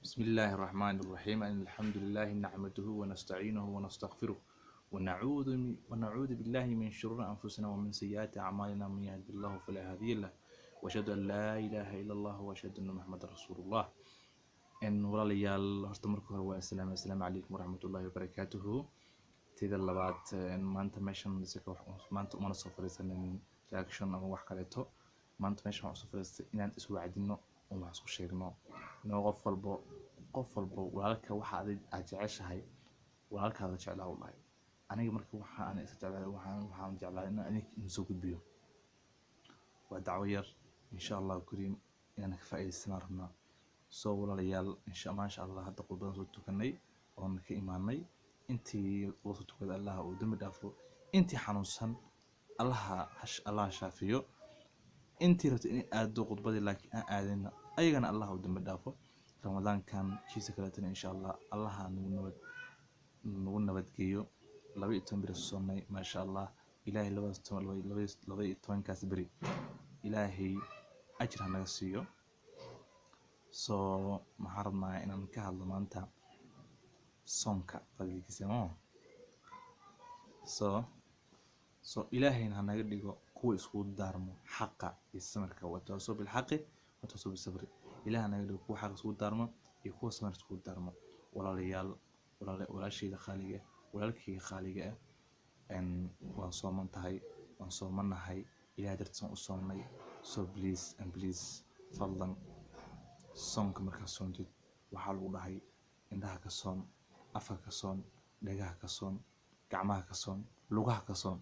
بسم الله الرحمن الرحيم. أن الحمد لله نحمده ونستعينه ونستغفره ونعوذ بالله من شرور أنفسنا ومن سيئات أعمالنا، من يهد الله فلا هادي له، وأشهد أن لا إله إلا الله وأشهد أن محمد رسول الله. In walaalayaal, horta marka hore waa asalaam, assalaamu calaykum waraxmatullaahi wabarakaatuhu. Tida labaad, maanta meeshan maanta umana soo fadhiisanin reaction ama wax kaleeto. Maanta meeshan waxaan usoo fadhiistay inaan iswacdino oon wax isku sheegno. Inoo qof walbo, qof walbo walaalka waxa adig aad jeceshahay walaalkaada jeclaa u dhahay. Aniga marka waxa aan isa jeclahay, waxaan jeclahay inaan idinka idin soo gudbiyo. Waa dacwo yar, insha Allahu kariim, inaan ka faa'iidaysanaan rabnaa. Soo walaalayaal, insha maasha Allah, hadda khudbadan soo tukanay oon ka imaanay. Intii loo soo tukada Allaha uu dembi dhaafo, intii xanuunsan Allaha shaafiyo, intii rabtay inay aado khudbadii laakiin aan aadinna ayagana Allaha uu dembi dhaafo. Ramadaankan kiisa kaleetana insha Allah Allaha nagu nabadgeeyo. 12 beri soonnay, maasha Allah. Ilaahay labadaas toban 12-kaas beri Ilaahay ajir ha naga siiyo. So maxaan rabnaa inaan ka hadlo maanta? Soonka fadligiisa mo. So Ilaahayna ha naga dhigo kuwa iskugu daarmo xaqa iyo samirka. Watawaasaw bilxaqi watawaasaw bisabri. Ilaah ha naga dhigo kuwa xaqa iskugu daarmo iyo kuwa samirka iskugu daarmo. Walaalayaal, walaashayda qaaliga, walaalkayga qaaliga ah, waan sooman tahay, waan soomanahay, Ilahay dartiis waan u soomnay. So please and please, fadlan, soonka markaad soontid waxaa lagu dhahay indhaha ka soon, afka ka soon, dhagaha ka soon, gacmaha ka soon, lugaha ka soon.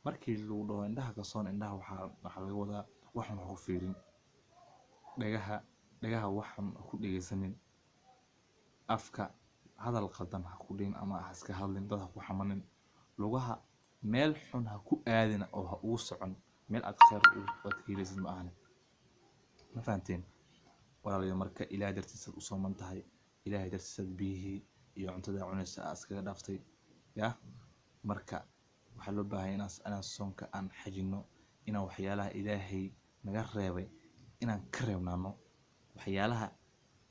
Markii lagu dhaho indhaha ka soon, indhaha waxaa laga wadaa waxun ha ku fiirin, dhagaha waxun ha ku dhegeysanin, afka hadal qaldan ha ku dhihin ama ha iska hadlin, dad ha ku xamanin, lugaha meel xun ha ku aadin oo ha ugu socon meel aad khayr aad ka helaysid ma ahane. Ma fahanteen, walaalayaal? Marka Ilaahay dartiisaad u sooman tahay, Ilaahay dartiisaad biyihii iyo cuntada cunaysa aad iskaga dhaaftay ya. Marka waxaa loo baahan inaan soonka aan xajino, inaan waxyaalaha Ilaahay naga reebay inaan ka reebnaano, waxyaalaha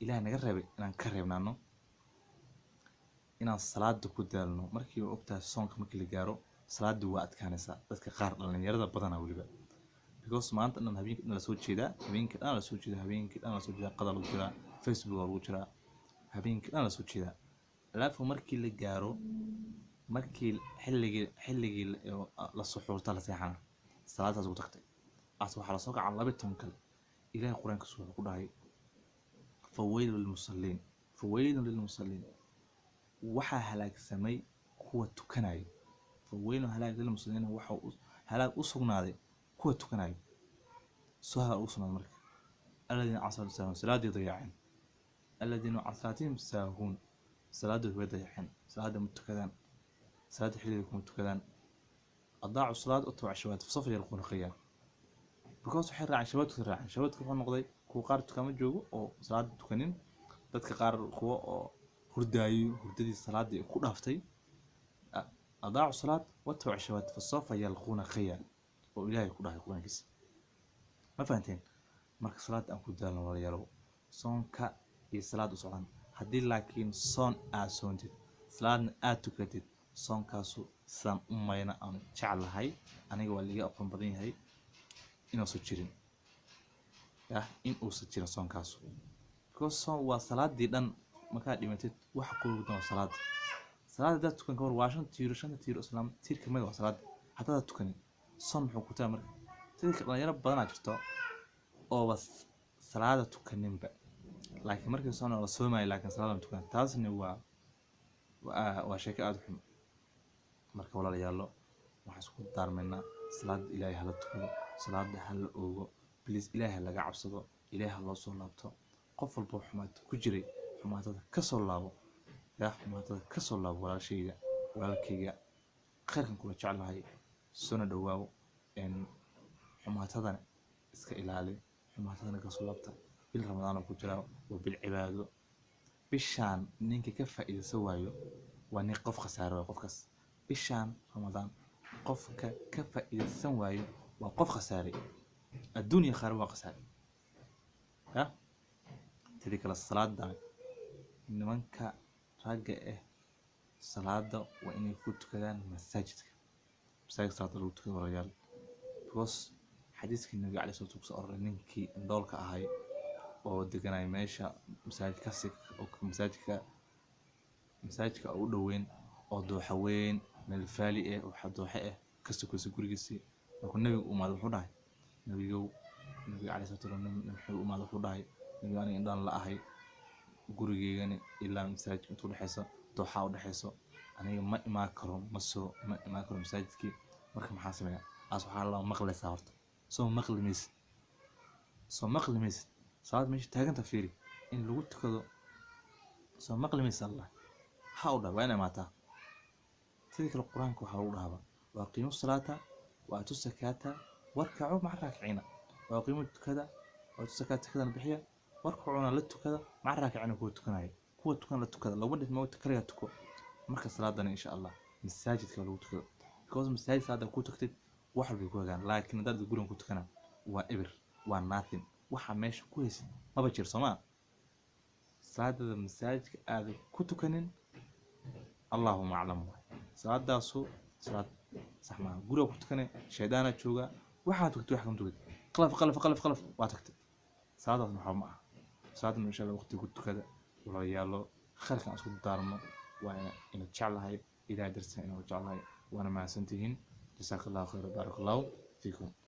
Ilaahay naga reebay inaan ka reebnaano, inaan salaada ku daalno. Markii waa ogtahay soonka markii la gaaro salaada waa adkaanaysaa dadka qaar, dhalinyarada badanaa weliba, because maanta dhan, habeenkii dhan lasoo jeedaa, habeenkii dhan lasoo jeedaa, habeenkii dhan lasoo jeedaa, qada lagu jiraa, Facebook lagu jiraa, habeenkii dhan lasoo jeedaa. Alafu markii la gaaro, markii xilligii la suxuurta, la seexana, salaadaas ugu tagtay as waxaa lasoo kaca 12 kale. Ilaahay Qur-aankiisu wuxuu ku dhahay: "Fawaylu lilmusalliin, fawaylu lilmusalliin." Waxaa halaagsamay kuwa tukanaya. Fawaylun halaag lilmusalliin, waxa halaag u sugnaaday kuwa tukanaya. Soo halaag ugu sugnaaday marka: alladiina can salaatihim saahuun, salaadii dayaceen. Alladiina can salaatihim saahuun, salaadooda way dayaceen, salaada ma tukadaan, salaada xilliga kuma tukadaan. Adaacu salaad utbac shawaad fasawfa yalquuna khayaan, because waxay raaceen shabaadka, raaceen shabaadka. Wuxuu noqday kuwa qaar tukaama joogo oo salaada tukanin, dadka qaar kuwa oo hurdaayo, hurdadii salaadii ku dhaaftay. Adaacu salaad watbac shawaad fasawfa yalquuna khayaan oo Ilaahay ku dhahay Qur-aankiisa. Ma fahanteen? Marka salaada aan ku daalno, walaalayaalow. Soonka iyo salaad u socdaan. Haddii laakiin soon aad soontid, salaadna aad tukatid, soonkaasu sidaan u mayna aan jeclahay aniga, waa liiga aqoon badan yahay, inuusan jirin yah, in uusan jirin soonkaasu, because soon waa salaadii dhan. Markaad dhimatid waxa kuugu dan waa salaada. Salaada haddaad tukan ka hor, waa shan tiiro, shanta tiiro Islaam tiir kamid waa salaada. Haddaad tukanin, soon muxuu ku tahay? Marka sidii dhalinyaro badanaa jirto ooba salaada tukaninba, laakiin markii soon la soomayo laakiin salaada ma tukan. Taasna waa sheeko aada u xun. Marka walaalayaalo, waxaan isku daarmaynaa salaada Ilaahay hala tukado, salaada hala oogo, please. Ilaahay laga cabsado, Ilaahay ha loo soo laabto. Qof walba xumaato ku jiray, xumaatada ka soo laabo yaa, xumaatada ka soo laabo. Walaalshayda, walaalkayga, khayrkan kula jeclahay, soona dhawaaw. Xumaatadana iska ilaali, xumaatadana ka soo laabta. Bil Ramadaan oo ku jiraa waa bil cibaado. Bishaan ninka ka faa'iidaysan waayo waa nin qof khasaaro waay. Qofkaas bishaan Ramadaan qofka ka faa'iidaysan waayo waa qof khasaaray adduun iyo aakhira, waa khasaaray ya. Tidii kale, salaadan Nimanka ragga ah salaada waa inay ku tukadaan masaajidka. Masaajidka salaada lagu tukado, walaalayaal, because xadiiskii Nabiga calayhi salaatu kusoo aroray, ninkii indhoolka ahay oo deganay meesha masaajidka kasi oo masaajidka u dhoweyn oo dooxa weyn, meel faali ah oo dooxe ah ka sokaysa gurigiisii. Markuu Nabiga u imaaday, wuxuu dhahay, "Nabigow," Nabiga calayhi salaatu wasalaam wuxuu u imaaday, wuxuu dhahay, "Nabiga, aniga indhaan la ahay, gurigeygani ilaa masaajidka inta udhexeyso dooxaa udhexeyso. Aniga ma imaan karo, ma soo ma imaan karo masaajidkii. Marka maxaa sameeyaa?" Aas waxaa la maqlaysaa horta, soo maqli maysid, soo maqli maysid. Salaad meesha taaganta fiiri in lagu tukado, soo maqli maysid. Allah ha u dhahay, waa ina imaataa. Sidii kale Qur-aanka waxaa lagu dhahaaba: "Wa aqiimu salaata wa aatu sakaata warkacuu maca raakiciina." Wa aqiimu, tukada, wa aatu sakaata, sakadana bixiya, warkacuuna, la tukada, maca raakiciina, kuwa tukanaya, kuwa tukan la tukada. Laguma dhihin mawta kaligaa tuko. Marka salaadana insha Allah masaajidka lagu tukado, because masaajid salaada ku tagtid wax walbay ku hagaan. Laakiin haddaad gurigan ku tukana waa eber, waa nothing. Waxa meesha ku haysid maba jiro, soomaa? Salaadada masaajidka aada ku tukanin, Allahuma aclam waay, salaadaasu salaad sax maaha. Guriga ku tukane, shaydaanaa jooga, waxaa tukatay wax kama tukatid, qalaf qalaf qalaf qalaf waa tagtay. Salaadaasna waxba ma aha. Salaadana insha Allah waqtiga ku tukada, walaalayaalo. Khayrkan aan isku daarno waa ina jeclahay, Ilahay dartiisa ina jeclahay. Waana mahadsantihiin. Jazaaka Allahu khayr, baarak Allahu fiikum.